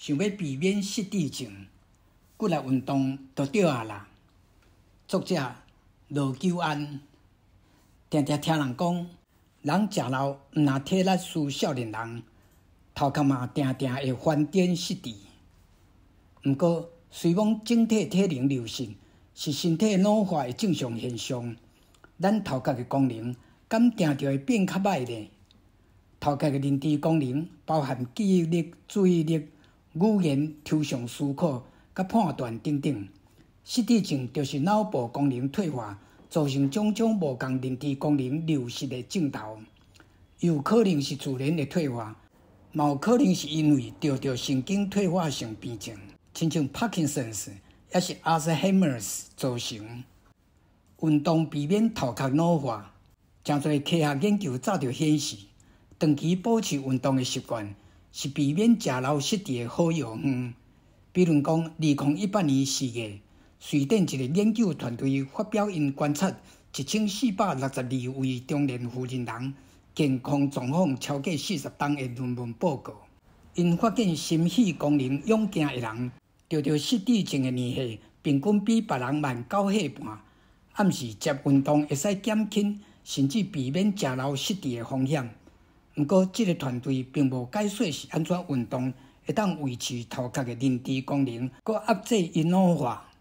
想欲避免失智症，骨力運動就對矣啦。作者羅久安，定定聽人講，人食老毋若體力輸少年人，頭殼嘛定定會翻顛失智。毋過，雖罔整體體能流失是身體老化的正常現象，咱頭殼的功能敢定著會變較䆀呢？頭殼的認知功能包含記憶力、注意力、語言、抽象思考、佮判斷等等。失智症就是腦部功能退化，造成種種無仝認知功能流失的症頭。有可能是自然的退化，嘛有可能是因為著著神經退化性病症，親像帕金森氏，抑是阿茲海默氏造成。運動避免頭殼老化，誠濟科學研究早就顯示，長期保持運動的習慣是避免食老失智的好藥方。比如講，2018年4月，瑞典一個研究團隊發表𪜶觀察1462位中年婦人人健康狀況超過40冬的論文報告。𪜶發現心肺功能勇健的人，著著失智症的年歲平均比別人慢9歲半，暗示捷運動會使減輕甚至避免食老失智的風險。毋過，這个團隊並無解說是按怎運動會當維持頭殼的認知功能，閣壓制𪜶老化。